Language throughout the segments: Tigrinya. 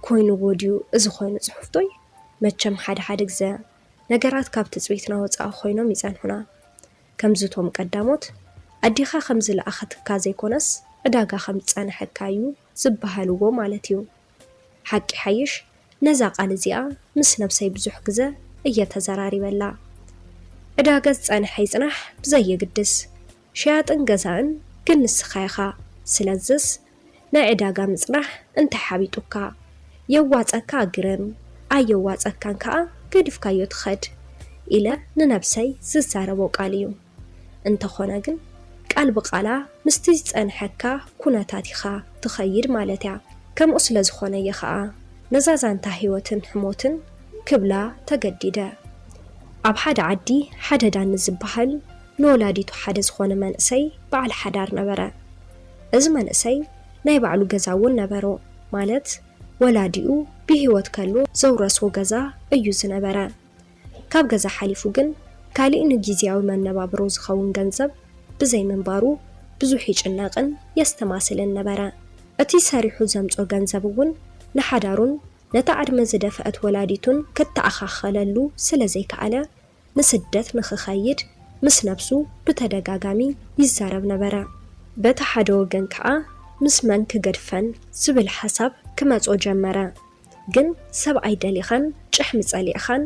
ኮይንዎ ድዩ እዚ ኮይኑ ጽሑፍቶይ? መቸም ሓደ ሓደ ግዘ ነገራት ካብ ትጽቢትና ወጻኢ ኮይኖም ይጸንሑና። ከምዚ እቶም ቀዳሞት ኣዴኻ ከም ዝለኣኸትካ ዘይኮነስ ዕዳጋ ከም ዝጸንሐካ እዩ ዝበሃልዎ ማለት እዩ። ሓቂ ሓይሽ ነዛ ቃል እዚኣ ምስ ነብሰይ ብዙሕ ግዘ እየ ተዘራሪበላ። ዕዳጋ ዝጸንሐ ይጽናሕ ብዘየግድስ ሸያጥን ገዛእን ግን ንስኻ ኢኻ። ስለዝስ ናይ ዕዳጋ ምጽናሕ እንታይ ሓቢጡካ? የዋጸካ ግርም፣ ኣየዋጸካን ከኣ ገዲፍካዮ ትኸድ ኢለ ንነብሰይ ዝዛረቦ ቃል እዩ። እንተኾነ ግን ቃል ብቓላ ምስቲ ዝጸንሐካ ኩነታት ኢኻ ትኸይድ ማለት እያ። ከምኡ ስለ ዝኾነ እየ ኸኣ ነዛ ዛንታ ህይወትን ሕሞትን ክብላ ተገዲደ። ኣብ ሓደ ዓዲ ሓደ ዳኒ ዝበሃል ንወላዲቱ ሓደ ዝኾነ መንእሰይ በዓል ሓዳር ነበረ። እዚ መንእሰይ ናይ ባዕሉ ገዛ እውን ነበሮ፣ ማለት ወላዲኡ ብህይወት ከሎ ዘውረስዎ ገዛ እዩ ዝነበረ። ካብ ገዛ ሓሊፉ ግን ካሊእ ንጊዝያዊ መነባብሮ ዝኸውን ገንዘብ ብዘይምንባሩ ብዙሕ ይጭነቕን የስተማስልን ነበረ። እቲ ሰሪሑ ዘምጾ ገንዘብ እውን ንሓዳሩን ነታ ዕድመ ዝደፍአት ወላዲቱን ክተኣኻኸለሉ ስለ ዘይከኣለ ንስደት ንኽኸይድ ምስ ነብሱ ብተደጋጋሚ ይዛረብ ነበረ። በቲ ሓደ ወገን ከኣ ምስ መን ክገድፈን ዝብል ሓሳብ ክመጾ ጀመረ። ግን ሰብኣይ ደሊኻን ጭሕሚ ጸሊእኻን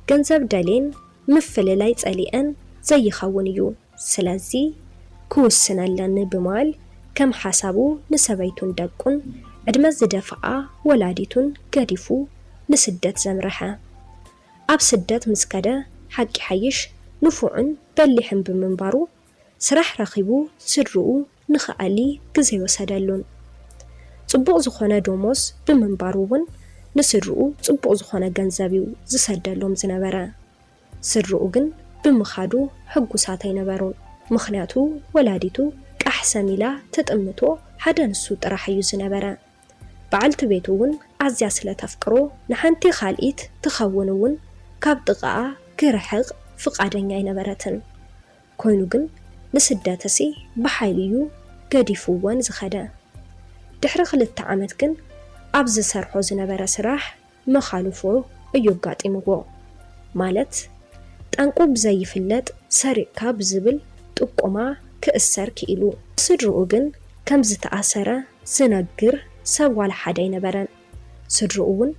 ገንዘብ ደልየን ምፍልላይ ጸሊአን ዘይኸውን እዩ። ስለዚ ክውስን ኣለኒ ብምባል ከም ሓሳቡ ንሰበይቱን ደቁን ዕድመ ዝደፍኣ ወላዲቱን ገዲፉ ንስደት ዘምረሐ። ኣብ ስደት ምስ ከደ ሓቂ ሓይሽ ንፉዕን በሊሕን ብምንባሩ ስራሕ ረኺቡ ስድርኡ ንኽኣሊ ግዘ ኣይወሰደሉን። ጽቡቕ ዝኾነ ደሞዝ ብምንባሩ እውን ንስድርኡ ጽቡቕ ዝኾነ ገንዘብ እዩ ዝሰደሎም ዝነበረ። ስድርኡ ግን ብምኻዱ ሕጉሳት ኣይነበሩን። ምኽንያቱ ወላዲቱ ቃሕ ሰም ኢላ ትጥምቶ ሓደ ንሱ ጥራሕ እዩ ዝነበረ። በዓልቲ ቤቱ እውን ኣዝያ ስለ ተፍቅሮ ንሓንቲ ካልኢት ትኸውን እውን ካብ ጥቓኣ ክርሕቕ ፍቓደኛ ኣይነበረትን። ኮይኑ ግን ንስደትሲ ብሓይሊ እዩ ገዲፍወን ዝኸደ። ድሕሪ ክልተ ዓመት ግን ኣብ ዝሰርሖ ዝነበረ ስራሕ መኻልፎ እዩ ኣጋጢምዎ። ማለት ጠንቁ ብዘይፍለጥ ሰሪቕካ ብዝብል ጥቆማ ክእሰር ክኢሉ። ስድርኡ ግን ከም ዝተኣሰረ ዝነግር ሰብ ዋላ ሓደ ኣይነበረን። ስድርኡ እውን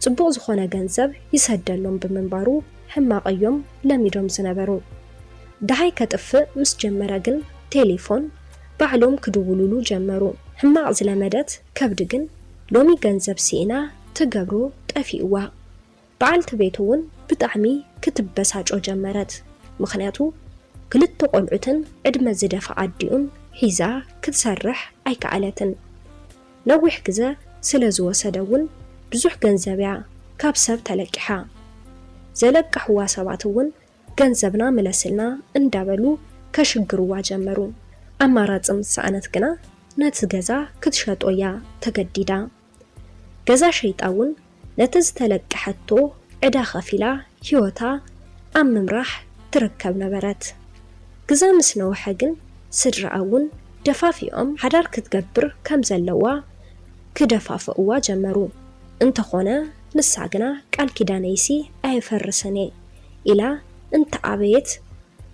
ጽቡቕ ዝኾነ ገንዘብ ይሰደሎም ብምንባሩ ሕማቕ እዮም ለሚዶም ዝነበሩ። ደሃይ ከጥፍእ ምስ ጀመረ ግን ቴሌፎን ባዕሎም ክድውሉሉ ጀመሩ። ሕማቕ ዝለመደት ከብዲ ግን ሎሚ ገንዘብ ስኢና ትገብሮ ጠፊእዋ። በዓልቲ ቤቱ እውን ብጣዕሚ ክትበሳጮ ጀመረት። ምኽንያቱ ክልተ ቆልዑትን ዕድመ ዝደፍኣ ኣዲኡን ሒዛ ክትሰርሕ ኣይከኣለትን። ነዊሕ ግዘ ስለ ዝወሰደ እውን ብዙሕ ገንዘብ እያ ካብ ሰብ ተለቂሓ። ዘለቀሕዋ ሰባት እውን ገንዘብና ምለስልና እንዳበሉ ከሽግርዋ ጀመሩ። ኣማራፂ ምስ ሰኣነት ግና ነቲ ገዛ ክትሸጦ እያ ተገዲዳ። ገዛ ሸይጣ እውን ነቲ ዝተለቀሐቶ ዕዳ ከፊላ ህይወታ ኣብ ምምራሕ ትርከብ ነበረት። ግዘ ምስ ነውሐ ግን ስድራኣ እውን ደፋፊኦም ሓዳር ክትገብር ከም ዘለዋ ክደፋፍእዋ ጀመሩ። እንተኾነ ንሳ ግና ቃል ኪዳነይሲ ኣየፈርስን እየ ኢላ እንተኣበየት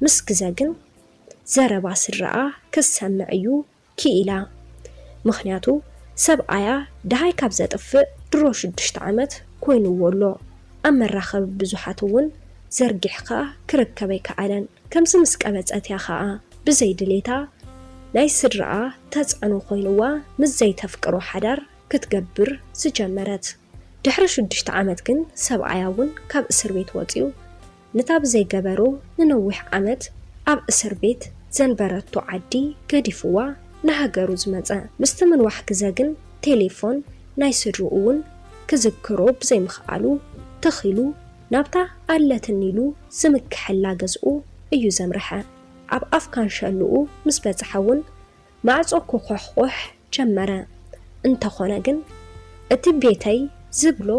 ምስ ግዘ ግን ዘረባ ስድራኣ ክትሰምዕ እዩ ክኢላ። ምኽንያቱ ሰብኣያ ደሃይ ካብ ዘጥፍእ ድሮ ሽዱሽተ ዓመት ኮይንዎ ኣሎ። ኣብ መራኸቢ ብዙሓት እውን ዘርጊሕካ ክርከብ ኣይከኣለን። ከምዚ ምስ ቀበጸት እያ ኸኣ ብዘይ ድሌታ ናይ ስድራኣ ተጽዕኖ ኮይንዋ ምስ ዘይተፍቅሮ ሓዳር ክትገብር ዝጀመረት። ድሕሪ ሽዱሽተ ዓመት ግን ሰብኣያ እውን ካብ እስር ቤት ወጺኡ ነታ ብዘይ ገበሮ ንነዊሕ ዓመት ኣብ እስር ቤት ዘንበረቶ ዓዲ ገዲፍዋ ንሃገሩ ዝመጸ። ምስቲ ምንዋሕ ግዘ ግን ቴሌፎን ናይ ስድርኡ እውን ክዝክሮ ብዘይምኽኣሉ ትኽ ኢሉ ናብታ ኣለትኒ ኢሉ ዝምክሐላ ገዝኡ እዩ ዘምረሐ። ኣብ ኣፍ ካንሸልኡ ምስ በጽሐ እውን ማዕጾ ክኹሕኩሕ ጀመረ። እንተኾነ ግን እቲ ቤተይ ዝብሎ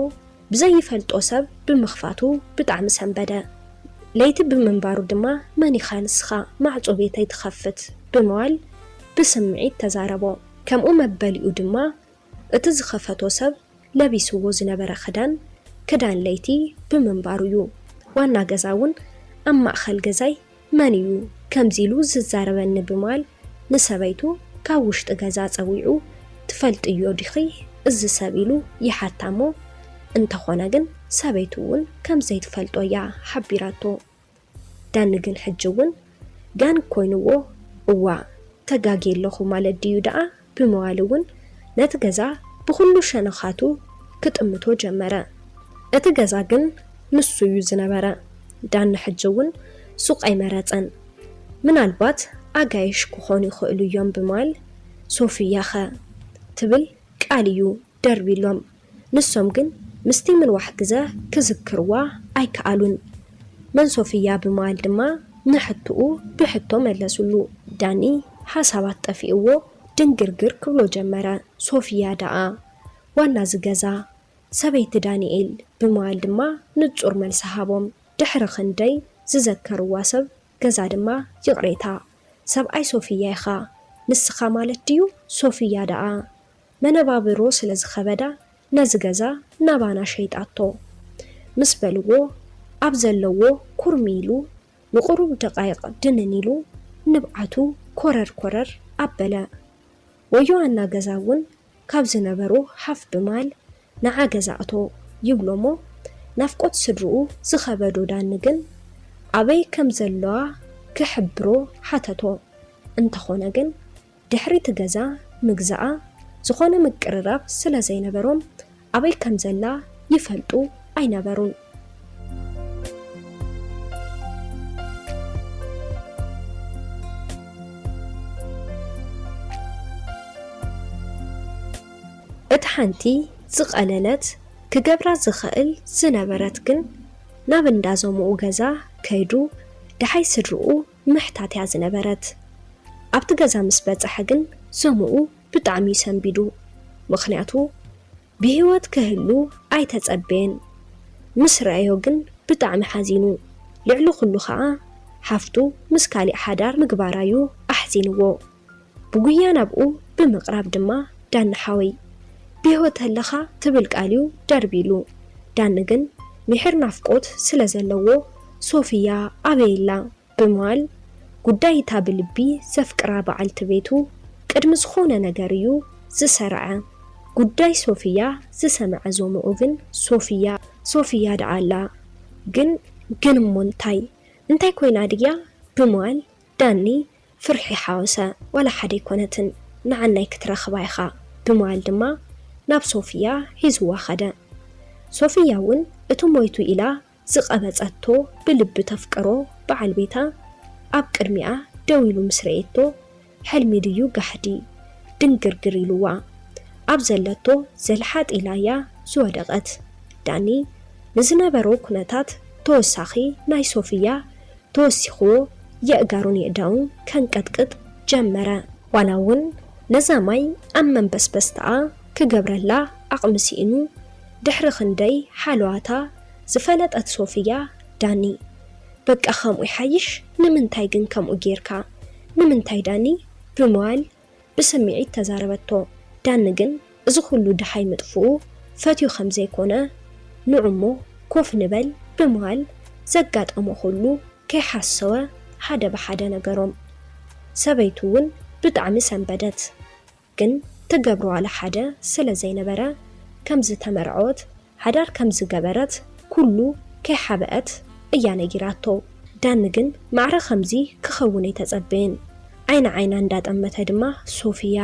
ብዘይፈልጦ ሰብ ብምኽፋቱ ብጣዕሚ ሰንበደ። ለይቲ ብምንባሩ ድማ መን ኢኻ ንስኻ ማዕጾ ቤተይ ትኸፍት ብምባል ብስምዒት ተዛረቦ። ከምኡ መበሊኡ ድማ እቲ ዝኸፈቶ ሰብ ለቢስዎ ዝነበረ ክዳን፣ ክዳን ለይቲ ብምንባሩ እዩ። ዋና ገዛ እውን ኣብ ማእኸል ገዛይ መን እዩ ከምዚ ኢሉ ዝዛረበኒ ብምባል ንሰበይቱ ካብ ውሽጢ ገዛ ጸዊዑ፣ "ትፈልጥዮ ዲኺ እዚ ሰብ?" ኢሉ ይሓታ እሞ፣ እንተኾነ ግን ሰበይቱ እውን ከም ዘይትፈልጦ እያ ሓቢራቶ። ዳኒ ግን ሕጂ እውን ጋን ኮይንዎ፣ "እዋ፣ ተጋግየ ኣለኹ ማለት ድዩ ደኣ?" ብምባል እውን ነቲ ገዛ ብኹሉ ሸነኻቱ ክጥምቶ ጀመረ። እቲ ገዛ ግን ንሱ እዩ ዝነበረ። ዳኒ ሕጂ እውን ሱቕ ኣይመረጸን። "ምናልባት ኣጋይሽ ክኾኑ ይኽእሉ እዮም" ብምባል፣ "ሶፍያኸ?" ትብል ቃል እዩ ደርቢሎም። ንሶም ግን ምስቲ ምንዋሕ ግዘ ክዝክርዋ ኣይከኣሉን። "መን ሶፍያ?" ብምባል ድማ ንሕትኡ ብሕቶ መለሱሉ። ዳኒ ሓሳባት ጠፊእዎ ድንግርግር ክብሎ ጀመረ። "ሶፍያ ደኣ ዋና ዝገዛ፣ ሰበይቲ ዳንኤል?" ብምባል ድማ ንጹር መልሲ ሃቦም። ድሕሪ ክንደይ ዝዘከርዋ ሰብ ገዛ ድማ ይቕሬታ፣ "ሰብኣይ ሶፍያ ኢኻ፣ ንስኻ ማለት ድዩ ሶፍያ ደኣ?" መነባብሮ ስለ ዝኸበዳ ነዚ ገዛ ናባና ሸይጣቶ ምስ በልዎ፣ ኣብ ዘለዎ ኩርሚ ኢሉ ንቁሩብ ደቃይቕ ድንን ኢሉ ንብዓቱ ኮረር ኮረር ኣበለ። ወዮ ዋና ገዛ እውን ካብ ዝነበሮ ሓፍ ብማል፣ "ንዓ ገዛ እቶ" ይብሎ እሞ፣ ናፍቆት ስድርኡ ዝኸበዶ ዳኒ ግን ኣበይ ከም ዘለዋ ክሕብሮ ሓተቶ። እንተኾነ ግን ድሕሪ እቲ ገዛ ምግዛኣ ዝኾነ ምቅርራብ ስለ ዘይነበሮም፣ ኣበይ ከም ዘላ ይፈልጡ ኣይነበሩን። እታ ሓንቲ ዝቐለለት ክገብራ ዝኽእል ዝነበረት ግን ናብ እንዳ ዞምኡ ገዛ ከይዱ ደሃይ ስድርኡ ምሕታት እያ ዝነበረት። ኣብቲ ገዛ ምስ በጽሐ ግን ዞምኡ ብጣዕሚ እዩ ሰንቢዱ። ምኽንያቱ ብህይወት ክህሉ ኣይተጸበየን። ምስ ረኣዮ ግን ብጣዕሚ ሓዚኑ። ልዕሊ ኩሉ ኸኣ ሓፍቱ ምስ ካሊእ ሓዳር ምግባራ እዩ ኣሕዚንዎ። ብጉያ ናብኡ ብምቕራብ ድማ፣ "ዳኒ ሓወይ፣ ብህይወት ኣለኻ?" ትብል ቃል እዩ ደርቢሉ። ዳኒ ግን ምሒር ናፍቆት ስለ ዘለዎ፣ "ሶፍያ ኣበይ ኣላ?" ብምባል ጉዳይ እታ ብልቢ ዘፍቅራ በዓልቲ ቤቱ ቅድሚ ዝኾነ ነገር እዩ ዝሰርዐ። ጉዳይ ሶፍያ ዝሰምዐ ዞምኡ ግን፣ "ሶፍያ፣ ሶፍያ ደኣ ኣላ፣ ግን፣ ግን እሞ እንታይ? እንታይ ኮይና ድያ?" ብምባል ዳኒ ፍርሒ ሓወሰ። "ዋላ ሓደ ኣይኮነትን፣ ንዓናይ ክትረኽባ ኢኻ" ብምባል ድማ ናብ ሶፍያ ሒዝዋ ኸደ። ሶፍያ እውን እቲ ሞይቱ ኢላ ዝቐበጸቶ ብልቢ ተፍቅሮ በዓል ቤታ ኣብ ቅድሚኣ ደው ኢሉ ምስ ረኤቶ፣ ሕልሚ ድዩ ጋሕዲ ድንግርግር ኢልዋ። ኣብ ዘለቶ ዘልሓጥ ኢላ እያ ዝወደቐት። ዳኒ ንዝነበሮ ኩነታት ተወሳኺ ናይ ሶፍያ ተወሲኽዎ የእጋሩን የእዳውን ከንቀጥቅጥ ጀመረ። ዋላ እውን ነዛ ማይ ኣብ መንበስበስትኣ ክገብረላ ዓቕሚ ስኢኑ፣ ድሕሪ ክንደይ ሓለዋታ ዝፈለጠት ሶፍያ፣ "ዳኒ፣ በቃ ከምኡ ይሓይሽ፣ ንምንታይ ግን ከምኡ ጌርካ? ንምንታይ ዳኒ?" ብምባል ብስምዒት ተዛረበቶ። ዳኒ ግን እዚ ኩሉ ደሃይ ምጥፍኡ ፈትዩ ከም ዘይኮነ፣ "ንዑ እሞ ኮፍ ንበል" ብምባል ዘጋጠሞ ኩሉ ከይሓሰወ ሓደ ብሓደ ነገሮም። ሰበይቱ እውን ብጣዕሚ ሰንበደት። ግን ትገብሮ ዋላ ሓደ ስለ ዘይነበረ፣ ከም ዝተመርዐወት፣ ሓዳር ከም ዝገበረት ኩሉ ከይሓበአት እያ ነጊራቶ። ዳኒ ግን ማዕረ ከምዚ ክኸውን ኣይተጸበየን። ዓይኒ ዓይና እንዳጠመተ ድማ፣ "ሶፍያ፣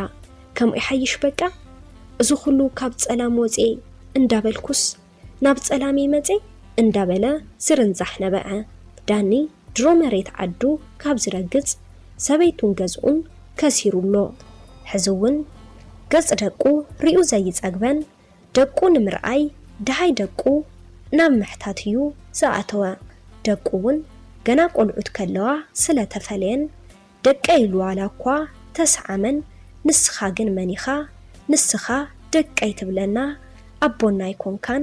ከምኡ ይሓይሽ በቃ፣ እዚ ኩሉ ካብ ጸላም ወጽኤ እንዳበልኩስ ናብ ጸላም ይመጽእ?" እንዳበለ ዝርንዛሕ ነበዐ። ዳኒ ድሮ መሬት ዓዱ ካብ ዝረግጽ ሰበይቱን ገዝኡን ከሲሩ ኣሎ። ሕዚ እውን ገጽ ደቁ ሪኡ ዘይጸግበን፣ ደቁ ንምርኣይ ደሃይ ደቁ ናብ ምሕታት እዩ ዝኣተወ። ደቁ እውን ገና ቆልዑት ከለዋ ስለ ተፈለየን፣ "ደቀይ" ኢሉ ዋላ እኳ ተሰዓመን፣ "ንስኻ ግን መን ኢኻ ንስኻ ደቀይ ትብለና? ኣቦና ኣይኮንካን፣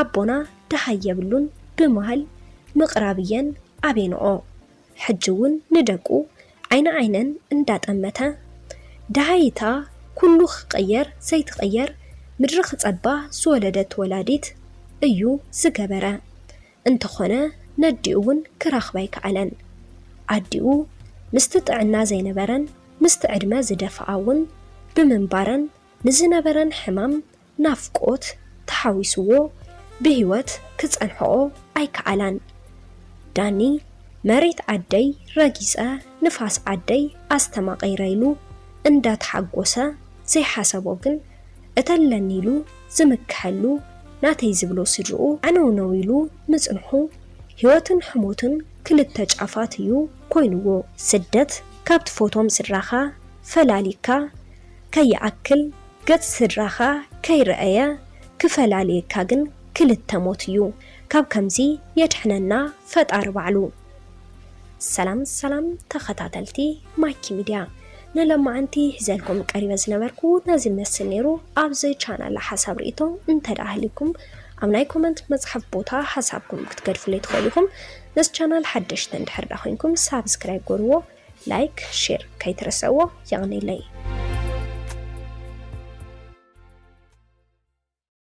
ኣቦና ደሃይ የብሉን" ብምባል ምቕራብ እየን ኣቤንኦ። ሕጂ እውን ንደቁ ዓይኒ ዓይነን እንዳጠመተ፣ ደሃይታ ኩሉ ክቕየር ዘይትቕየር ምድሪ ክጸባ ዝወለደት ወላዲት እዩ ዝገበረ። እንተኾነ ነዲኡ እውን ክረኽባ ኣይከኣለን። ኣዲኡ ምስቲ ጥዕና ዘይነበረን ምስቲ ዕድመ ዝደፍኣ እውን ብምንባረን ንዝነበረን ሕማም ናፍቆት ተሓዊስዎ ብህይወት ክጸንሕኦ ኣይከኣላን። ዳኒ መሬት ዓደይ ረጊጸ ንፋስ ዓደይ ኣስተማቒረ ኢሉ እንዳተሓጎሰ ዘይሓሰቦ ግን እተለኒ ኢሉ ዝምክሐሉ ናተይ ዝብሎ ስድርኡ ዓነውነው ኢሉ ምጽንሑ ህይወትን ሕሞትን ክልተ ጫፋት እዩ ኮይንዎ። ስደት ካብ ትፈትዎም ስድራኻ ፈላሊካ ከይኣክል ገጽ ስድራኻ ከይረኣየ ክፈላልየካ ግን ክልተ ሞት እዩ። ካብ ከምዚ የድሕነና ፈጣሪ ባዕሉ። ሰላም ሰላም ተኸታተልቲ ማኪ ሚድያ፣ ንለማዓንቲ ሒዘልኩም ቀሪበ ዝነበርኩ ነዚ መስል ነይሩ። ኣብዚ ቻናል ሓሳብ ርእይቶ እንተ ደኣ ሃልዩኩም ኣብ ናይ ኮመንት መጽሓፍ ቦታ ሓሳብኩም ክትገድፉለይ ትኽእሉ ኢኹም። ነዚ ቻናል ሓደሽቲ እንድሕር ደኣ ኮይንኩም ሳብስክራይብ ጎርዎ፣ ላይክ ሼር ከይትረስዕዎ። የቕንየለይ።